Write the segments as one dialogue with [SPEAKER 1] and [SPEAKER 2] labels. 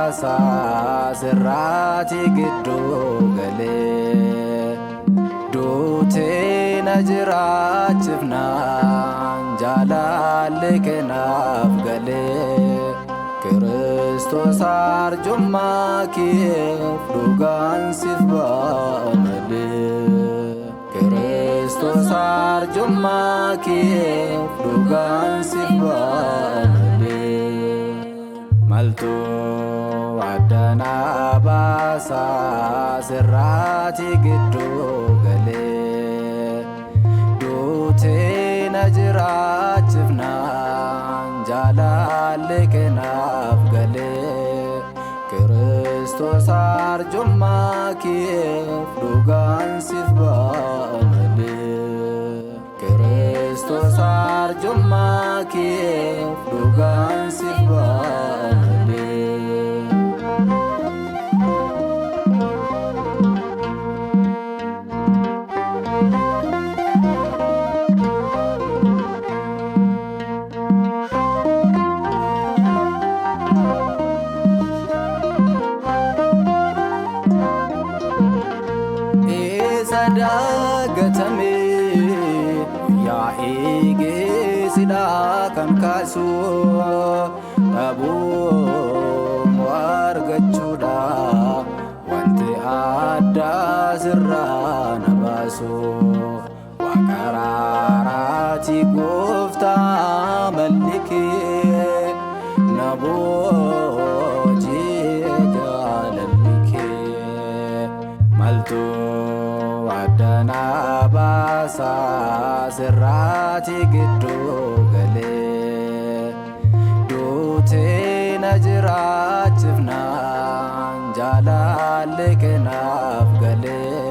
[SPEAKER 1] baasaa sirraati gidduu galee duutee na jiraachifnaan jaalalli keenaaf galee Kiristoos arjummaa keef dhugaan siif ba'a malee Kiristoos arjummaa keef dhugaan siif ba'a malee Maaltu adda baasaa sirraati gidduu galee duutee na jiraachifnaan jaalalli keenaaf galee Kiristoos arjummaa keef dhugaan siif ba'a malee Kiristoos arjummaa keef dhugaan siif ba'a malee. Isa daagatame guyyaa eegesidhaa kan kaasu dhabuu argachuudha wanti addaa sirraa na baasu waaqa araaraati gooftaa mallikee na boojii jaalalli kee maaltu adda baasaa sirraati gidduu galee duutee na jiraachifnaan jaalalli keenaaf galee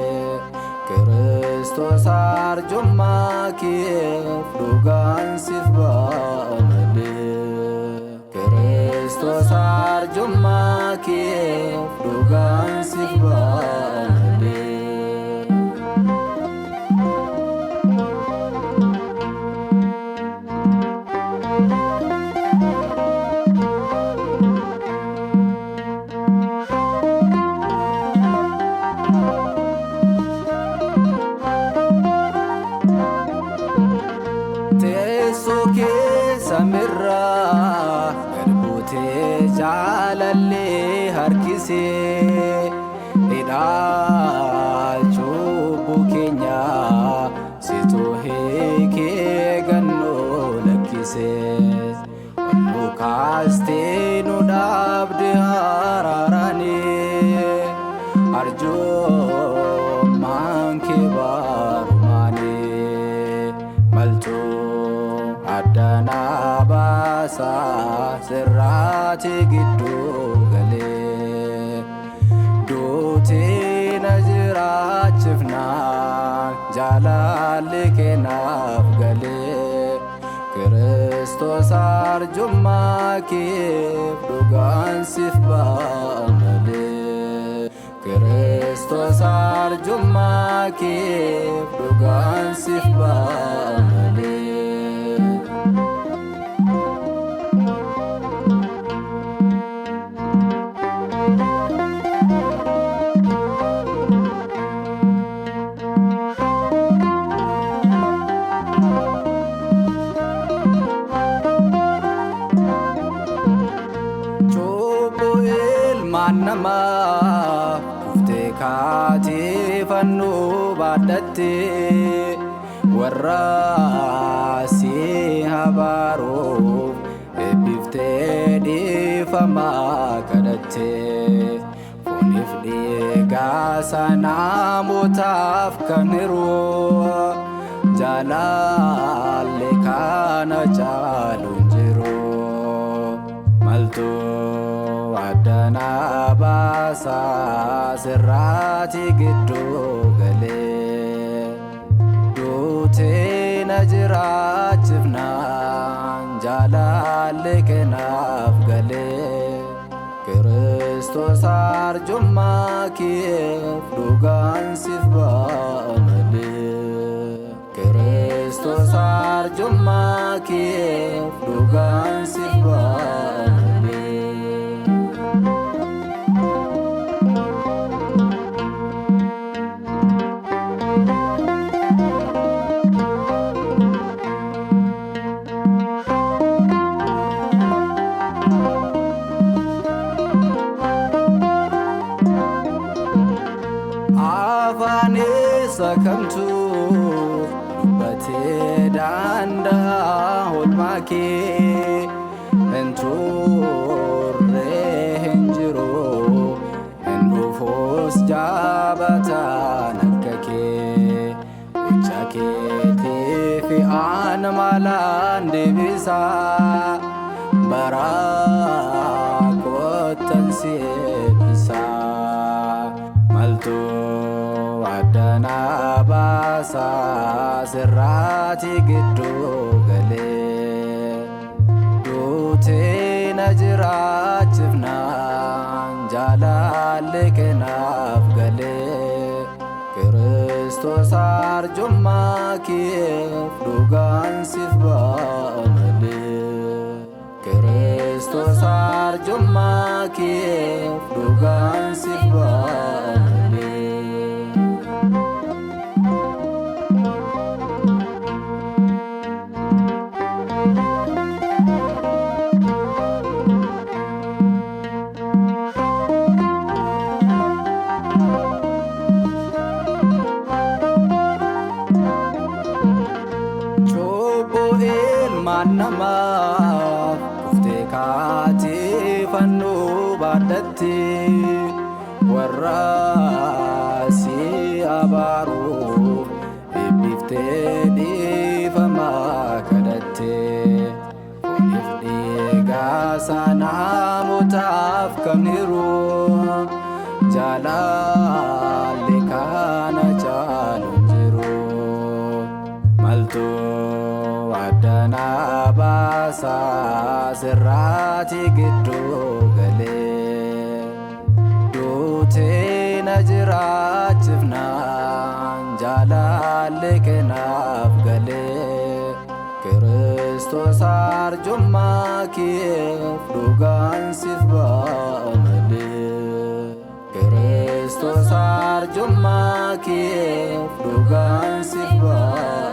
[SPEAKER 1] Kiristoos arjummaa keef dhugaan siif ba'a malee Kiristoos arjummaa keef dhugaan siif ba'a malee. Teessoo keessa mirraa gad buutee jaalallee harkisee hidhaa cubbuu keenyaa situ hiikee gannoo lakkisee ol nu kaastee nu dhaabde haraaraanii arjummaan kee barumaanii maaltu adda baasaa sirraati gidduu galee duutee na jiraachifnaan jaalalli keenaaf galee Kiristoos arjummaa keef dhugaan siif ba'a malee Kiristoos arjummaa keef dhugaan siif ba'a malee. Cubbuu ilmaan namaa kuftee kaatee fannoo baadhattee warra si habaaruuf eebbiftee dhiifamaa kadhattee fooniif dhiigaa sanaamotaaf kan hiru jaalalli kana caalu hin jiru. Maaltu adda baasaa sirraati gidduu galee duutee na jiraachifnaan jaalalli keenaaf galee Kiristoos arjummaa keef dhugaan siif ba'a malee Kiristoos arjummaa keef dhugaan siif ba'a malee. Afaan isa kamtu dubbatee danda'a oolmaa kee? Hin turre, hin jiru, hin dhufuus jaabataan akka kee. Gocha keetiif aan maalaan deebisaa? Bara kottan si eebbisaa. Maltu addana baasaa sirraati gidduu galee? Duutee na jiraachifnaan jaalalli kanaaf galee. Kiristoos arjummaa keef dhugaan siif ba'a malee. Kiristoos arjummaa keef dhugaan siif ba'a malee. Cubbuu ilmaan namaaf dhuftee kaatee fannoo baadhatte. Warra si abaaruuf eebbiftee dhiifama kadhatte. Fooniif dhiigaa sanaamotaaf kabniru, jaalalli kana caalu hin jiru. Maltu addana baasaa sirraati gidduu galee? Duutee na jiraachifnaan jaalalli kanaaf galee. Kiristoos arjummaa keef dhugaan siif ba'a malee. Kiristoos arjummaa keef dhugaan siif ba'a.